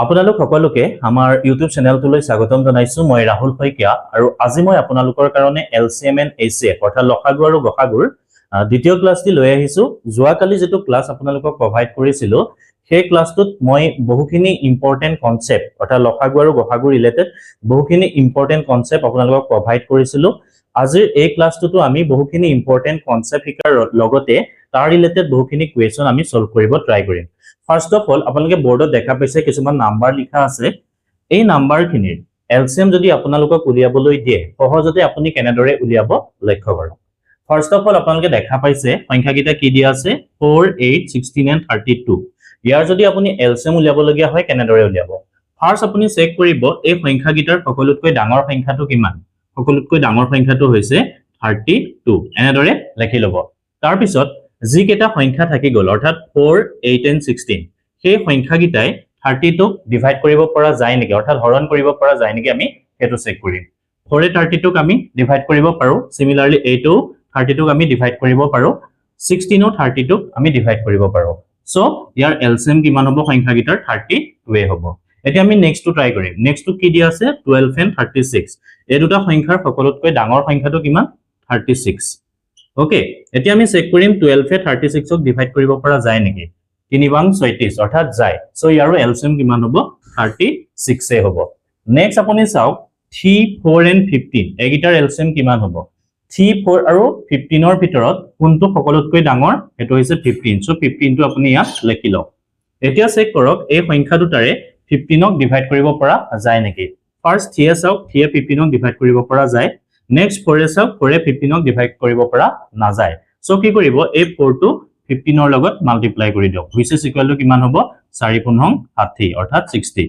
আপোনালোক সকলোকে আমাৰ ইউটিউব চেনেলটোলৈ স্বাগতম জনাইছো। মই ৰাহুল শইকীয়া আৰু আজি মই আপোনালোকৰ কাৰণে এলচিএম এণ্ড এইচচিএফ, অৰ্থাৎ লসাগু আৰু গসাগুৰ দ্বিতীয় ক্লাছটি লৈ আহিছো। যোৱাকালি যিটো ক্লাছ আপোনালোকক প্ৰভাইড কৰিছিলো, সেই ক্লাছটোত মই বহুখিনি ইম্পৰ্টেণ্ট কনচেপ্ট, অৰ্থাৎ লসাগু আৰু গসাগু ৰিলেটেড বহুখিনি ইম্পৰ্টেণ্ট কনচেপ্ট আপোনালোকক প্ৰভাইড কৰিছিলো। আজিৰ এই ক্লাছটোতো আমি বহুখিনি ইম্পৰ্টেণ্ট কনচেপ্ট শিকাৰ লগতে তাৰ ৰিলেটেড বহুখিনি কুৱেশ্যন আমি চল্ভ কৰিব ট্ৰাই কৰিম। ফাৰ্ষ্ট অফ অল, আপোনালোকে বৰ্ডত দেখা পাইছে কিছুমান নাম্বাৰ লিখা আছে। এই নাম্বাৰখিনিৰ এলচিএম যদি আপোনালোকক উলিয়াবলৈ দিয়ে, সহজতে আপুনি কেনেদৰে উলিয়াব লক্ষ্য কৰক। ফাৰ্ষ্ট অফ অল, আপোনালোকে দেখা পাইছে সংখ্যাকেইটা কি দিয়া আছে, 4, 8, 16 and 32। ইয়াৰ যদি আপুনি এলচিএম উলিয়াবলগীয়া হয়, কেনেদৰে উলিয়াব? ফাৰ্ষ্ট আপুনি চেক কৰিব এই সংখ্যাকেইটাৰ সকলোতকৈ ডাঙৰ সংখ্যাটো কিমান। সকলোতকৈ ডাঙৰ সংখ্যাটো হৈছে 32। এনেদৰে লিখি ল'ব। তাৰপিছত যিকেইটা সংখ্যা থাকি গ'ল, অৰ্থাৎ 4, 8 এণ্ড 16, সেই সংখ্যাকেইটাই 32ক ডিভাইড কৰিব পৰা যায় নেকি, অৰ্থাৎ হৰণ কৰিব পৰা যায় নেকি, আমি সেইটো চেক কৰিম। ফ'ৰে 32ক আমি ডিভাইড কৰিব পাৰো। চিমিলাৰলি, এইটো 32ক আমি ডিভাইড কৰিব পাৰো। 16ও 32ক আমি ডিভাইড কৰিব পাৰো। চ' ইয়াৰ এলচিএম কিমান হ'ব? সংখ্যাকেইটাৰ 32ৱে হ'ব। এতিয়া আমি নেক্সটটো ট্ৰাই কৰিম। নেক্সটটো কি দিয়া আছে? 12 এণ্ড 36। এই দুটা সংখ্যাৰ সকলোতকৈ ডাঙৰ সংখ্যাটো কিমান? 36। অ'কে, এতিয়া আমি চেক কৰিম 12এ 36ক ডিভাইড কৰিব পৰা যায় নেকি। তিনি বাং 36, অৰ্থাৎ যায়। চ' ইয়াৰো এলচিএম কিমান হ'ব? 36এ হ'ব। নেক্সট আপুনি চাওক 3, 4 এণ্ড 15, এইকেইটাৰ এলচিএম কিমান হ'ব? 3, 4 আৰু 15ৰ ভিতৰত কোনটো সকলোতকৈ ডাঙৰ? সেইটো হৈছে 15। চ' 15টো আপুনি ইয়াত লিখি লওক। এতিয়া চেক কৰক এই সংখ্যা দুটাৰে 15ক ডিভাইড কৰিব পৰা যায় নেকি। ফাৰ্ষ্ট থ্ৰীয়ে চাওক, থ্ৰীয়ে 15ক ডিভাইড কৰিব পৰা যায়। নেক্সট ফ'ৰে চাওক, ফ'ৰে 15ক ডিভাইড কৰিব পৰা নাযায়। চ' কি কৰিব? এই ফ'ৰটো 15ৰ লগত মাল্টিপ্লাই কৰি দিয়ক, which is equal to কিমান হ'ব? চাৰি পোন্ধৰ 60, অৰ্থাৎ 60।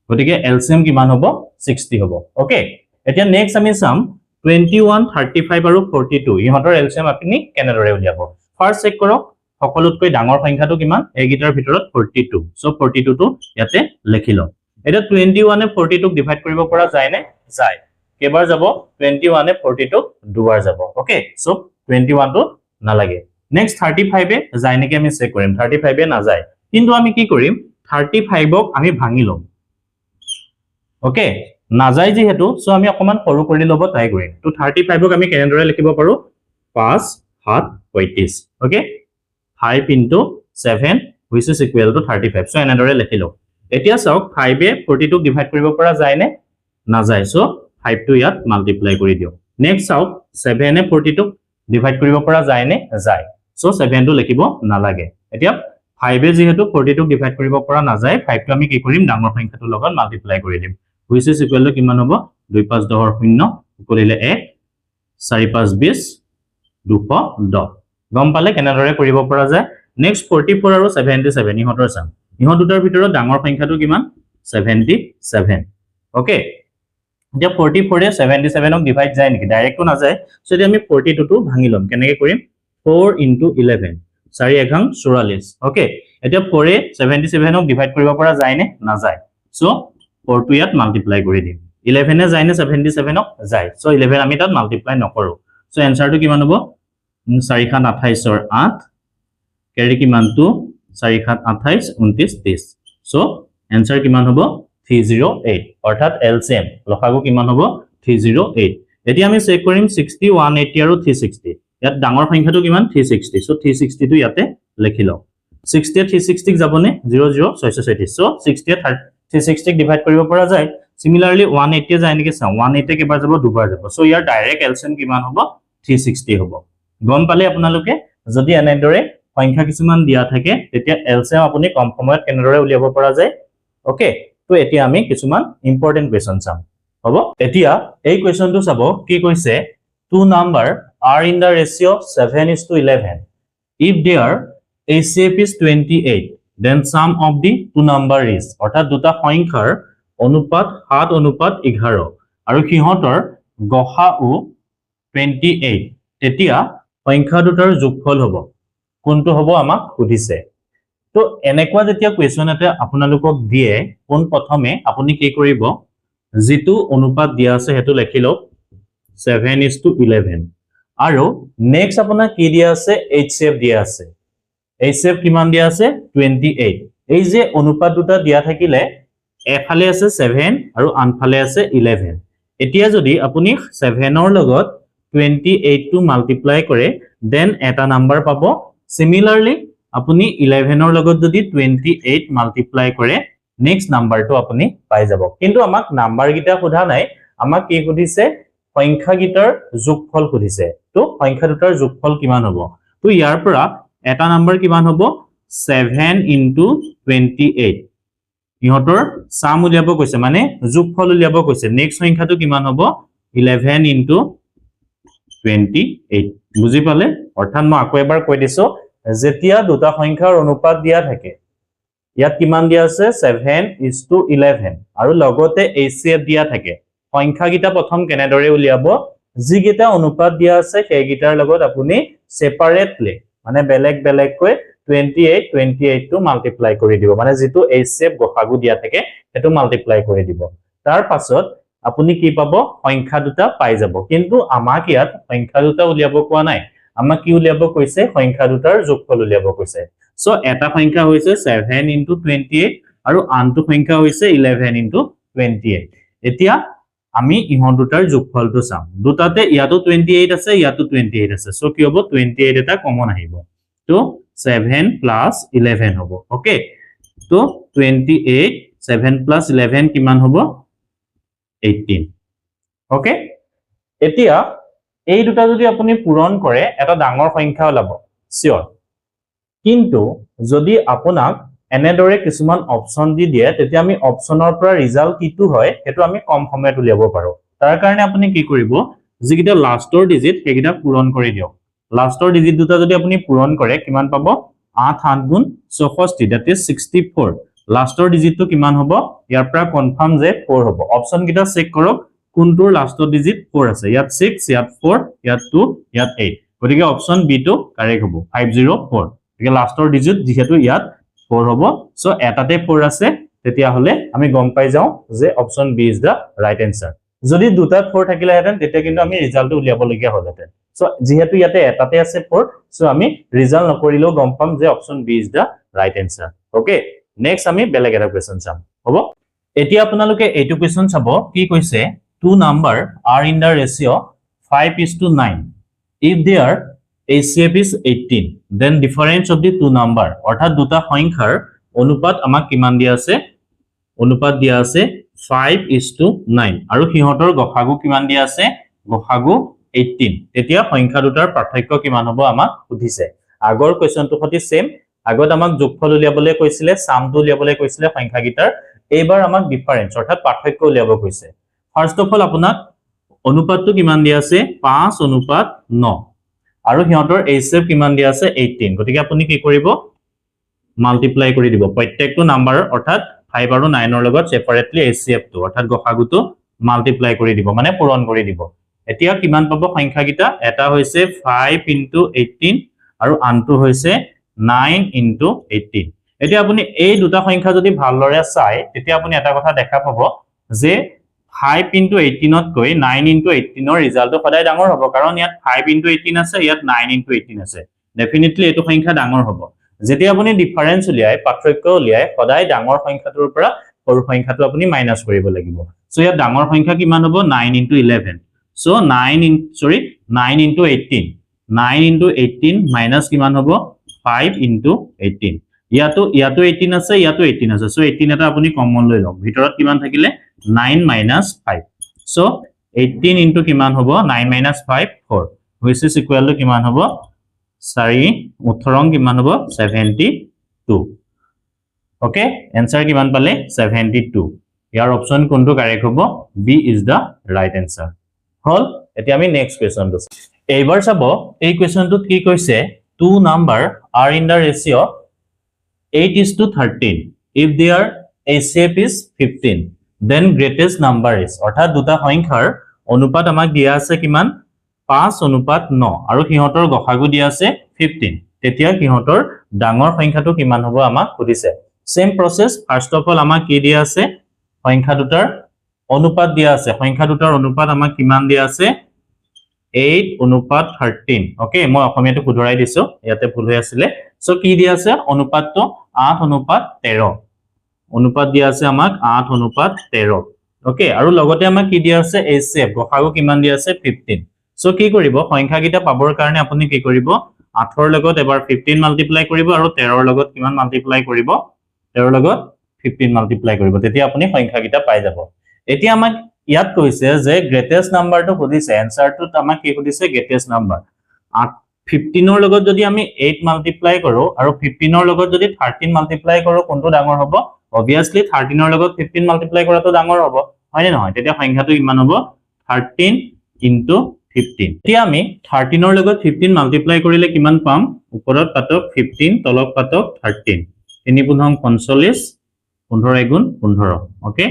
গতিকে এলচিএম কিমান হ'ব? 60 হ'ব। অ'কে, এতিয়া নেক্সট আমি চাম 21, 35 আৰু 42, ইহঁতৰ এলচিএম আপুনি কেনেদৰে উলিয়াব। ফাৰ্ষ্ট চেক কৰক সকলোতকৈ ডাঙৰ সংখ্যাটো কিমান এইকেইটাৰ ভিতৰত? 42। চ' 42টো ইয়াতে লিখি লওক। এতিয়া 21এ 42ক ডিভাইড কৰিব পৰা যায়নে? যায়। কেইবাৰ যাব? 21এ 42ক দুবাৰ যাব। অ'কে, চ' 21টো নালাগে। নেক্সট 35এ যায় নেকি আমি চেক কৰিম। 35এ নাযায়, কিন্তু আমি কি কৰিম? 35ক আমি ভাঙি ল'ম। অ'কে, নাযায় যিহেতু, চ' আমি অকণমান সৰু কৰি ল'ব ট্ৰাই কৰিম। ত' 35ক আমি কেনেদৰে লিখিব পাৰো? পাঁচ সাত 35। Okay, 5 into 7, which is equal to 35। So এনেদৰে লিখি লওক। এতিয়া চাওক 5এ 42ক ডিভাইড কৰিব পৰা যায়নে? নাযায়। চ' 5টো ইয়াত মাল্টিপ্লাই কৰি দিয়ক। নেক্সট চাওক 7এ 42ক ডিভাইড কৰিব পৰা যায়নে? যায়। চ' 7টো লিখিব নালাগে। এতিয়া 5এ যিহেতু 42ক ডিভাইড কৰিব পৰা নাযায়, 5টো আমি কি কৰিম? ডাঙৰ সংখ্যাটোৰ লগত মাল্টিপ্লাই কৰি দিম, which is equal to কিমান হ'ব? দুই পাঁচ দহৰ শূন্য, উকলিলে এক, চাৰি পাঁচ 20, 210। গম পালে কেনেদৰে কৰিব পৰা যায়? নেক্সট 44 আৰু 77, ইহঁতৰ চাম। ইহঁত দুটাৰ ভিতৰত ডাঙৰ সংখ্যাটো কিমান? 77। অ'কে, এতিয়া 44এ 77ক ডিভাইড যায় নেকি? ডাইৰেক্টটো নাযায়। চ' এতিয়া আমি 42টো ভাঙি ল'ম। কেনেকে কৰিম? 4 ইণ্টু 11, চাৰি এঘাং 44। অ'কে, এতিয়া 4এ 77ক ডিভাইড কৰিব পৰা যায়নে? নাযায়। চ' 4টো ইয়াত মাল্টিপ্লাই কৰি দিম। 11এ যায়নে 77ক? যায়। চ' 11 আমি তাত মাল্টিপ্লাই নকৰোঁ। চ' এনচাৰটো কিমান হ'ব? চাৰি সাত 28ৰ 8, কেৰি কিমান? টু, চাৰি সাত 28, 29, 30। চ' এনচাৰ কিমান হ'ব? 308, অৰ্থাৎ এলচিএম, লসাগু কিমান হ'ব? 308। এতিয়া আমি চেক কৰিম 60, 180 আৰু 360। ইয়াত ডাঙৰ সংখ্যাটো কিমান? 360। চ' 360টো ইয়াতে লিখি লওক। 60য়ে 360ক যাবনে? জিৰ' জিৰ', ছয়শ 36। চ' 60য়ে 360ক ডিভাইড কৰিব পৰা যায়। চিমিলাৰলি, 180য়ে যায় নেকি চাওঁ। 180য়ে কেইবাৰ যাব? দুবাৰ যাব। চ' ইয়াৰ ডাইৰেক্ট এলচিএম কিমান হ'ব? 360 হ'ব। গম পালে আপোনালোকে, যদি এনেদৰে সংখ্যা কিছুমান দিয়া থাকে, তেতিয়া এলচিএম আপুনি কম সময়ত কেনেদৰে উলিয়াব পৰা যায়? অ'কে, ত' এতিয়া আমি কিছুমান ইম্পৰ্টেণ্ট কুৱেশ্যন চাম। হ'ব, এতিয়া এই কুৱেশ্যনটো চাব। কি কৈছে? Two number are in the ratio 7 is to 11. If their HCF is 28, then sum of the two number is? অৰ্থাৎ দুটা সংখ্যাৰ অনুপাত 7:11 আৰু সিহঁতৰ গসাউ 28, তেতিয়া সংখ্যা দুটাৰ যোগফল হ'ব কোনটো হ'ব, আমাক সুধিছে। তো এনেকুৱা যেতিয়া কুৱেশ্যন এটা আপোনালোকক দিয়ে, পোনপ্ৰথমে আপুনি কি কৰিব? যিটো অনুপাত দিয়া আছে সেইটো লিখি লওক, 7:11। আৰু নেক্সট আপোনাক কি দিয়া আছে? এইচ চি এফ দিয়া আছে। এইচ চি এফ কিমান দিয়া আছে? 28। এই যে অনুপাত দুটা দিয়া থাকিলে এফালে আছে ছেভেন আৰু আনফালে আছে 11। এতিয়া যদি আপুনি ছেভেনৰ লগত 28টো মাল্টিপ্লাই কৰে, then এটা নাম্বাৰ পাব। চিমিলাৰলি আপুনি 11ৰ লগত যদি 28 মাল্টিপ্লাই কৰে, নেক্সট নাম্বাৰটো আপুনি পাই যাব। কিন্তু আমাক নাম্বাৰকেইটা সোধা নাই। আমাক কি সুধিছে? সংখ্যাকেইটাৰ যোগফল সুধিছে। তো সংখ্যা দুটাৰ যোগফল কিমান হ'ব? তো ইয়াৰ পৰা এটা নাম্বাৰ কিমান হ'ব? 7 ইনটু 28। ইহঁতৰ চাম উলিয়াব কৈছে, মানে যোগফল উলিয়াব কৈছে। নেক্সট সংখ্যাটো কিমান হ'ব? 11 ইনটু 28। বুজি পালে? অৰ্থাৎ মই আকৌ এবাৰ কৈ দিছো, যেতিয়া দুটা সংখ্যাৰ অনুপাত দিয়া থাকে, ইয়াত কিমান দিয়া আছে? 7:11 আৰু লগতে এইচ চি এফ দিয়া থাকে, সংখ্যাকেইটা প্ৰথম কেনেদৰে উলিয়াব? যিকেইটা অনুপাত দিয়া আছে, সেইকেইটাৰ লগত আপুনি ছেপাৰেটলি, মানে বেলেগ বেলেগকৈ 28 28টো মাল্টিপ্লাই কৰি দিব। মানে যিটো এইচ চি এফ, গসাগু দিয়া থাকে, সেইটো মাল্টিপ্লাই কৰি দিব। তাৰ পাছত আপুনি কি পাব? সংখ্যা দুটা পাই যাব। কিন্তু আমাক ইয়াত সংখ্যা দুটা উলিয়াব কোৱা নাই। আমাক কি উলিয়াব কৈছে? সংখ্যা দুটাৰ যোগফল উলিয়াব কৈছে। চ' এটা সংখ্যা হৈছে 7 ইনটু 28 আৰু আনটো সংখ্যা হৈছে 11 ইনটু 28। এতিয়া আমি ইহঁত দুটাৰ যোগফলটো চাম। দুটাতে ইয়াতো 28 আছে, ইয়াতো 28 আছে। চ' কি হ'ব? 28 এটা কমন আহিব। তো 7 প্লাছ 11 হ'ব, অ'কে। তো 28, 7 প্লাছ 11 কিমান হ'ব? 18, অ'কে। এতিয়া এই দুটা যদি আপুনি পূৰণ কৰে, এটা ডাঙৰ সংখ্যা ওলাব চিয়ৰ। কিন্তু যদি আপোনাক এনেদৰে কিছুমান অপশ্যন দি দিয়ে, তেতিয়া আমি অপশ্যনৰ পৰা ৰিজাল্ট কিটো হয়, সেইটো আমি কম সময়ত উলিয়াব পাৰো। তাৰ কাৰণে আপুনি কি কৰিব? যিকেইটা লাষ্টৰ ডিজিট, সেইকেইটা পূৰণ কৰি দিয়ক। লাষ্টৰ ডিজিট দুটা যদি আপুনি পূৰণ কৰে, কিমান পাব? আঠ আঠ গুণ 64, that is 64। লাষ্টৰ ডিজিটটো কিমান হ'ব? ইয়াৰ পৰা কনফাৰ্ম যে ফ'ৰ হ'ব। অপশ্যন কেইটা চেক কৰক, কোনটোৰ লাষ্টৰ ডিজিট ফ'ৰ আছে। ইয়াত ছিক্স, ইয়াত ফ'ৰ, ইয়াত টু, ইয়াত এইট। গতিকে অপশ্যন বিটো কাৰেক্ট হ'ব, 504। গতিকে লাষ্টৰ ডিজিট যিহেতু ইয়াত ফ'ৰ হ'ব, চ' এটাতে ফ'ৰ আছে, তেতিয়াহ'লে আমি গম পাই যাওঁ যে option B is the right answer। যদি দুটাত ফ'ৰ থাকিলেহেঁতেন, তেতিয়া কিন্তু আমি ৰিজাল্টটো উলিয়াবলগীয়া হ'লহেঁতেন। চ' যিহেতু ইয়াতে এটাতে আছে ফ'ৰ, চ' আমি ৰিজাল্ট নকৰিলেও গম পাম যে option B is the right answer, okay. Next আমি বেলেগ এটা কুৱেশ্যন চাম, হ'ব। এতিয়া আপোনালোকে এইটো কুৱেশ্যন চাব। কি কৈছে? Two number are in the ratio 5:9. If their HCF is 18, then difference of the two number। অৰ্থাৎ দুটা সংখ্যাৰ অনুপাত আমাক কিমান দিয়া আছে? অনুপাত দিয়া আছে 5:9 আৰু সিহঁতৰ গসাগু কিমান দিয়া আছে? গসাগু 18। তেতিয়া সংখ্যা দুটাৰ পাৰ্থক্য কিমান হ'ব, আমাক সুধিছে। আগৰ কুৱেশ্যনটোৰ সৈতে ছেম। আগত আমাক যোগফল উলিয়াবলৈ কৈছিলে, চামটো উলিয়াবলৈ কৈছিলে সংখ্যাকেইটাৰ। এইবাৰ আমাক ডিফাৰেঞ্চ, অৰ্থাৎ পাৰ্থক্য উলিয়াব কৈছে। ফাৰ্ষ্ট অফ অল আপোনাক অনুপাতটো কিমান দিয়া আছে? 5:9। আৰু সিহঁতৰ এইচ চি এফ কিমান দিয়া আছে? 18। গতিকে আপুনি কি কৰিব? মাল্টিপ্লাই কৰি দিব প্ৰত্যেকটো নাম্বাৰ, অৰ্থাৎ ফাইভ আৰু নাইনৰ লগত ছেপাৰেটলি এইচ চি এফটো, অৰ্থাৎ গসাগুটো মাল্টিপ্লাই কৰি দিব, মানে পূৰণ কৰি দিব। এতিয়া কিমান পাব সংখ্যাকেইটা? এটা হৈছে 5 ইনটু 18 আৰু আনটো হৈছে 9 ইনটু 18। এতিয়া আপুনি এই দুটা সংখ্যা যদি ভালদৰে চায়, তেতিয়া আপুনি এটা কথা দেখা পাব যে 5 ইনটু 18তকৈ 9 ইনটু 18ৰ ৰিজাল্টটো সদায় ডাঙৰ হ'ব। কাৰণ ইয়াত 5 ইনটু 18 আছে, ইয়াত 9 ইনটু 18 আছে। ডেফিনেটলি এইটো সংখ্যা ডাঙৰ হ'ব। যেতিয়া আপুনি ডিফাৰেঞ্চ উলিয়াই, পাৰ্থক্য উলিয়াই, সদায় ডাঙৰ সংখ্যাটোৰ পৰা সৰু সংখ্যাটো আপুনি মাইনাছ কৰিব লাগিব। চ' ইয়াত ডাঙৰ সংখ্যা কিমান হ'ব? 9 into 11, so nine in sorry 9 into 18। 9 into 18 minus কিমান হ'ব? 5 ইনটু 18। ইয়াতো 18 আছে, ইয়াতো 18 আছে। চ' 18 এটা আপুনি কমন লৈ লওক। ভিতৰত কিমান থাকিলে? 9 minus 5। So 18 into কিমান হ'ব? 9 minus 5, 4, which is equal to কিমান হ'ব? চাৰি ওঠৰং কিমান হ'ব? 72। অ'কে, এনচাৰ কিমান পালে? 72। ইয়াৰ অপশ্যন কোনটো কাৰেক্ট হ'ব? B is the right answer। হ'ল। এতিয়া আমি নেক্সট কুৱেশ্যনটো এইবাৰ চাব। এই কুৱেশ্যনটোত কি কৈছে? Two number are in the ratio 8:13. If their HCF is 15, then greatest number is। অৰ্থাৎ দুটা সংখ্যাৰ অনুপাত আমাক দিয়া আছে কিমান? 5:9 আৰু সিহঁতৰ গসাগু দিয়া আছে 15। তেতিয়া সিহঁতৰ ডাঙৰ সংখ্যাটো কিমান হ'ব, আমাক সুধিছে। Same process. First of all আমাক কি দিয়া আছে? সংখ্যা দুটাৰ অনুপাত দিয়া আছে। সংখ্যা দুটাৰ অনুপাত আমাক কিমান দিয়া আছে? 8:13। অ'কে, মই অসমীয়াটো শুধৰাই দিছো, ইয়াতে ভুল হৈ আছিলে। চ' কি দিয়া আছে? অনুপাতটো 8:13। অনুপাত দিয়া আছে আমাক 8:13। অ'কে, আৰু লগতে আমাক কি দিয়া আছে? এইচ চি এফ, গসাগু কিমান দিয়া আছে? 15। চ' কি কৰিব? সংখ্যাকেইটা পাবৰ কাৰণে আপুনি কি কৰিব? 8ৰ লগত এবাৰ 15 মাল্টিপ্লাই কৰিব আৰু 13ৰ লগত কিমান মাল্টিপ্লাই কৰিব? 13ৰ লগত 15 মাল্টিপ্লাই কৰিব, তেতিয়া আপুনি সংখ্যাকেইটা পাই যাব। এতিয়া আমাক ইয়াত কৈছে যে গ্ৰেটেষ্ট নাম্বাৰটো সুধিছে, এনচাৰটোত আমাক কি সুধিছে? Greatest number. 15ৰ লগত যদি আমি 8 মাল্টিপ্লাই কৰো আৰু 15ৰ লগত যদি 13 মাল্টিপ্লাই কৰো, কোনটো ডাঙৰ হ'ব? অবভিয়াছলি 13ৰ লগত 15 মাল্টিপ্লাই কৰাটো ডাঙৰ হ'ব, হয়নে নহয়? তেতিয়া সংখ্যাটো কিমান হ'ব? 13 ইনটু 15। এতিয়া আমি 13ৰ লগত 15 মাল্টিপ্লাই কৰিলে কিমান পাম? ওপৰত পাতক 15, তলত পাতক 13। তিনি পোন্ধৰ 45, 15 এগুণ 15। অ'কে,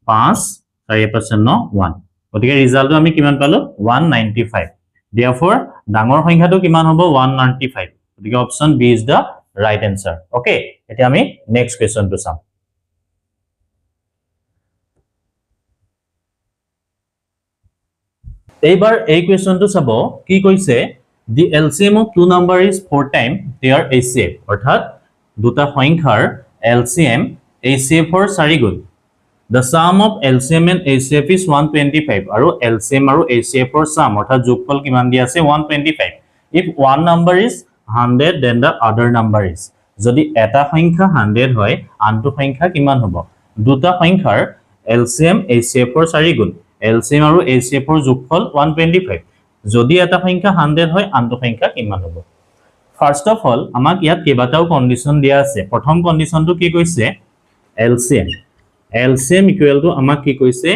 5 চাৰি পাঁচ ন, 1। গতিকে ৰিজাল্টটো আমি কিমান পালো? 195। দেয়াৰফৰ ডাঙৰ সংখ্যাটো কিমান হ'ব? 195। গতিকে option B is the right answer. Okay, এতিয়া আমি নেক্সট কুৱেশ্যনটো চাম। এইবাৰ এই কুৱেশ্যনটো চাব, কি কৈছে? The LCM of two number is 4 time their HCF, অৰ্থাৎ দুটা সংখ্যাৰ এলচিএম এইচচিএফৰ 4 গুণ। The sum of LCM and HCF is 125, আৰু এলচিএম আৰু এইচচিএফৰ চাম অৰ্থাৎ যোগফল কিমান দিয়া আছে? 125। If one number is 100, then the other number is. যদি এটা সংখ্যা 100 হয়, আনটো সংখ্যা কিমান হ'ব? দুটা সংখ্যাৰ এলচিএম এইচচিএফৰ 4 গুণ, এলচিএম আৰু এইচচিএফৰ যোগফল 125। যদি এটা সংখ্যা 100 হয়, আনটো সংখ্যা কিমান হ'ব? ফাৰ্ষ্ট অফ অল আমাক ইয়াত কেইবাটাও কণ্ডিশ্যন দিয়া আছে। প্ৰথম কণ্ডিশ্যনটো কি কৈছে? এলচিএম। এলচিএম ইকুৱেল টু আমাক কি কৈছে?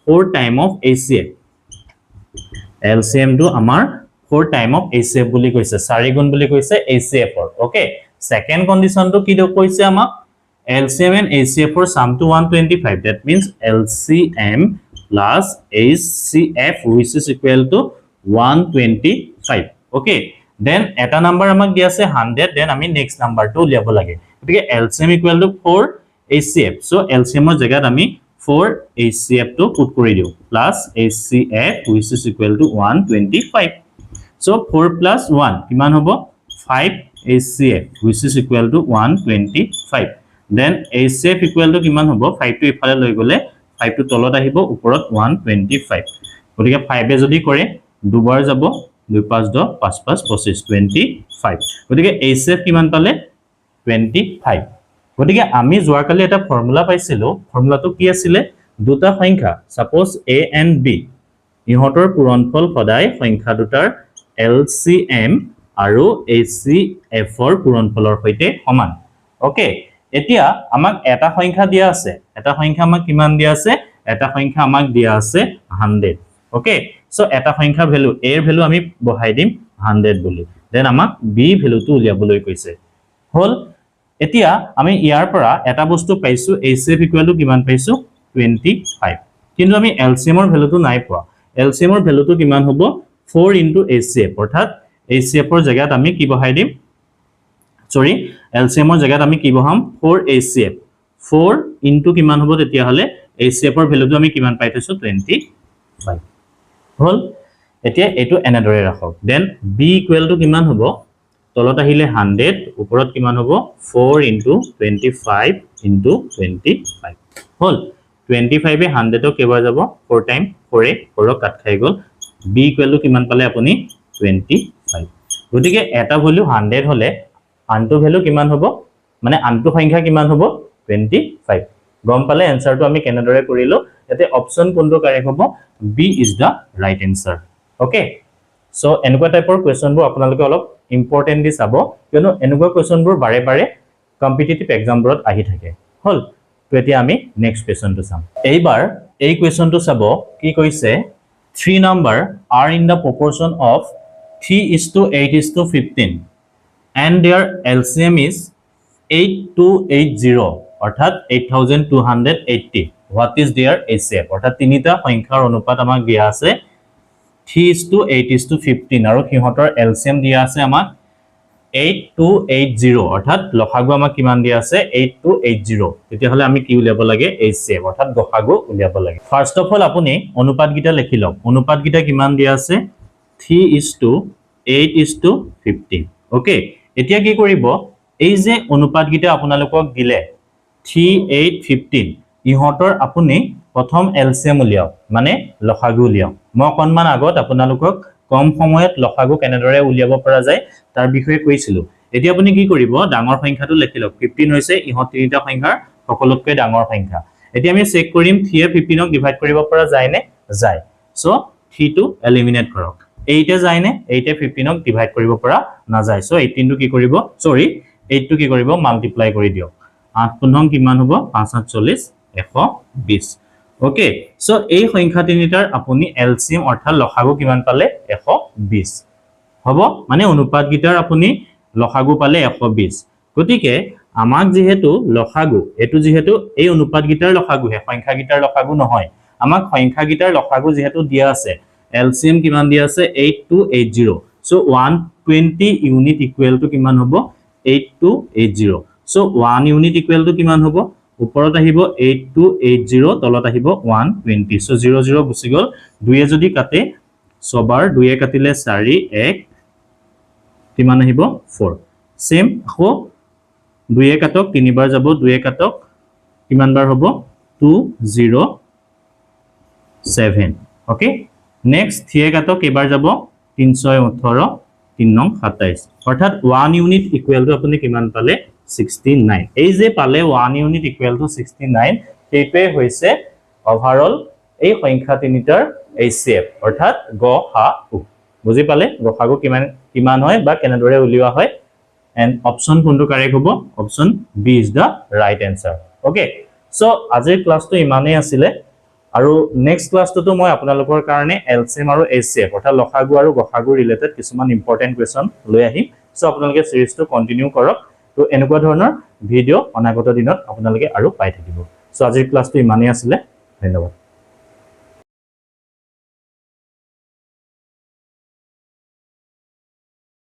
4 টাইম অফ এইচচিএফ। এলচিএমটো আমাৰ 4 টাইম অফ এইচচিএফ বুলি কৈছে, 4 গুণ বুলি কৈছে এইচচিএফৰ। অ'কে, ছেকেণ্ড কণ্ডিশ্যনটো কি কৈছে আমাক? এলচিএম এণ্ড এইচচিএফৰ চামটো 125, that means LCM plus HCF which is equal to 125। Okay, then এটা নাম্বাৰ আমাক দিয়া আছে 100, then আমি নেক্সট নাম্বাৰটো উলিয়াব লাগে। গতিকে LCM equal to 4 HCF, so এলচিএমৰ জেগাত আমি 4 এইচচিএফটো পুট কৰি দিওঁ, plus HCF which is equal to 125। So 4 plus 1 কিমান হ'ব? 5 HCF which is equal to 125। Then HCF equal to কিমান হ'ব? 5টো ইফালে লৈ গ'লে 5টো তলত আহিব, ওপৰত 125। গতিকে 5 যদি কৰে দুবাৰ যাব, 2 5 10, 5 5 25, 25। গতিকে এইচচিএফ কিমান পালে? 25। গতিকে আমি যোৱাকালি এটা ফৰ্মুলা পাইছিলোঁ, ফৰ্মুলাটো কি আছিলে? দুটা সংখ্যা ছাপ'জ এ এণ্ড বি, ইহঁতৰ পূৰণফল সদায় সংখ্যা দুটাৰ এলচিএম আৰু এইচচিএফৰ পূৰণফলৰ সৈতে সমান। অ'কে, এতিয়া আমাক এটা সংখ্যা দিয়া আছে, এটা সংখ্যা আমাক কিমান দিয়া আছে? এটা সংখ্যা আমাক দিয়া আছে 100। অ'কে, চ' এটা সংখ্যাৰ ভেলু, এৰ ভেলু আমি বহাই দিম 100 বুলি, then আমাক বি ভেলুটো উলিয়াবলৈ কৈছে। হ'ল, এতিয়া আমি ইয়াৰ পৰা এটা বস্তু পাইছো, এইচচিএফ ইকুৱেল টু কিমান পাইছো? 25। কিন্তু আমি এলচিএমৰ ভেলুটো নাই পোৱা। এলচিএমৰ ভেলুটো কিমান হ'ব? 4 ইনটু এইচচিএফ, অৰ্থাৎ এইচচিএফৰ জেগাত আমি কি বহাই দিম? চৰি, এলচিএমৰ জেগাত আমি কি বহাম? 4 এইচচিএফ। 4 ইনটু কিমান হ'ব তেতিয়াহ'লে? এইচচিএফৰ ভেলুটো আমি কিমান পাই থৈছো? 25। হ'ল, এতিয়া এইটো এনেদৰে ৰাখক। Then B equal to কিমান হ'ব? তলত আহিলে 100, ওপৰত কিমান হ'ব? 4 ইনটু 25 ইনটু 25। হ'ল, 25 100ক কেইবাৰ যাব? 4 টাইম, 4 4ক কাট খাই গ'ল। বি ইকুৱেল টু কিমান পালে আপুনি? 25। গতিকে এটা ভেলু 100 হ'লে আনটো ভেলু কিমান হ'ব? মানে আনটো সংখ্যা কিমান হ'ব? 25। গম পালে এনচাৰটো আমি কেনেদৰে কৰিলো? ইয়াতে অপশ্যন কোনটো কাৰেক্ট হ'ব? B is the right answer. Okay, so এনেকুৱা টাইপৰ কুৱেশ্যনবোৰ আপোনালোকে অলপ ইম্পৰ্টেণ্ট দি চাব, কিয়নো এনেকুৱা কুৱেশ্যনবোৰ বাৰে বাৰে কম্পিটিটিভ এক্সামবোৰত আহি থাকে। হ'ল, তো এতিয়া আমি নেক্সট কুৱেশ্যনটো চাম। এইবাৰ এই কুৱেশ্যনটো চাব, কি কৈছে? 3 number are in the proportion of 3:8:15 and their LCM is 8280, অৰ্থাৎ 8280। What is their HCF? অৰ্থাৎ তিনিটা সংখ্যাৰ অনুপাত আমাক দিয়া আছে 3:8:15 আৰু সিহঁতৰ এলচিএম দিয়া আছে আমাক 8280, অৰ্থাৎ লসাগু আমাক কিমান দিয়া আছে? 8280। তেতিয়াহ'লে আমি কি উলিয়াব লাগে? এইচচিএফ, অৰ্থাৎ গসাগু উলিয়াব লাগে। ফাৰ্ষ্ট অফ অল আপুনি অনুপাতকেইটা লিখি লওক। অনুপাতকেইটা কিমান দিয়া আছে? 3:8:15। অ'কে, এতিয়া কি কৰিব? এই যে অনুপাতকেইটা আপোনালোকক দিলে, থ্ৰী, এইট, 15, ইহঁতৰ আপুনি প্ৰথম এলচিএম উলিয়াওক, মানে লসাগু উলিয়াওক। মই অকণমান আগত আপোনালোকক কম সময়ত লসাগু কেনেদৰে উলিয়াব পৰা যায়, তাৰ বিষয়ে কৈছিলোঁ। এতিয়া আপুনি কি কৰিব? ডাঙৰ সংখ্যাটো লিখি লওক। 15 হৈছে ইহঁত তিনিটা সংখ্যাৰ সকলোতকৈ ডাঙৰ সংখ্যা। এতিয়া আমি চেক কৰিম, থ্ৰীয়ে 15ক ডিভাইড কৰিব পৰা যায়নে? যায়। চ' থ্ৰীটো এলিমিনেট কৰক। এইটে যায়নে? এইটে 15ক ডিভাইড কৰিব পৰা নাযায়। চ' 18টো কি কৰিব, চৰি, এইটটো কি কৰিব? মাল্টিপ্লাই কৰি দিয়ক। আঠ 15 কিমান হ'ব? পাঁচ আঠ 40, 120। অ'কে, চ' এই সংখ্যা তিনিটাৰ আপুনি এলচিএম অৰ্থাৎ লসাগু কিমান পালে? 120 হ'ব। মানে অনুপাতকেইটাৰ আপুনি লসাগু পালে 120। গতিকে আমাক যিহেতু লসাগু, এইটো যিহেতু এই অনুপাতকেইটাৰ লসাগুহে, সংখ্যাকেইটাৰ লসাগু নহয়। আমাক সংখ্যাকেইটাৰ লসাগু যিহেতু দিয়া আছে, এলচিএম কিমান দিয়া আছে? 8280। So 120 unit equal to কিমান হ'ব? 8280। So 1 unit equal to কিমান হ'ব? ওপৰত আহিব 8280, তলত আহিব 120। চ' জিৰ' জিৰ' গুচি গ'ল। দুয়ে যদি কাটে ছবাৰ, দুয়ে কাটিলে চাৰি, এক, কিমান আহিব? ফ'ৰ। ছেম, আকৌ দুয়ে কাটক, তিনিবাৰ যাব। দুয়ে কাটক, কিমান বাৰ হ'ব? 207। অ'কে, নেক্সট থ্ৰীয়ে কাটক, কেইবাৰ যাব? তিনি ছয় 18, তিনি নং 27। অৰ্থাৎ ওৱান ইউনিট ইকুৱেল টু আপুনি কিমান পালে? 69। এই যে পালে 1 unit equal to 69, সেইটোৱে হৈছে অভাৰঅল এই সংখ্যা তিনিটাৰ এইচ চি এফ, অৰ্থাৎ গ সা উ। বুজি পালে গসাগু কিমান কিমান হয় বা কেনেদৰে উলিওৱা হয়? এণ্ড অপশ্যন কোনটো কাৰেক্ট হ'ব? Option B is the right answer. Okay, so আজিৰ ক্লাছটো ইমানেই আছিলে আৰু নেক্সট ক্লাছটোতো মই আপোনালোকৰ কাৰণে এলচিএম আৰু এইচ চি এফ, অৰ্থাৎ লসাগু আৰু গসাগু ৰিলেটেড কিছুমান ইম্পৰ্টেণ্ট কুৱেশ্যন লৈ আহিম। চ' আপোনালোকে চিৰিজটো কণ্টিনিউ কৰক। ত' এনেকুৱা ধৰণৰ ভিডিঅ' অনাগত দিনত আপোনালোকে আৰু পাই থাকিব। চ' আজিৰ ক্লাছটো ইমানেই আছিলে। ধন্যবাদ।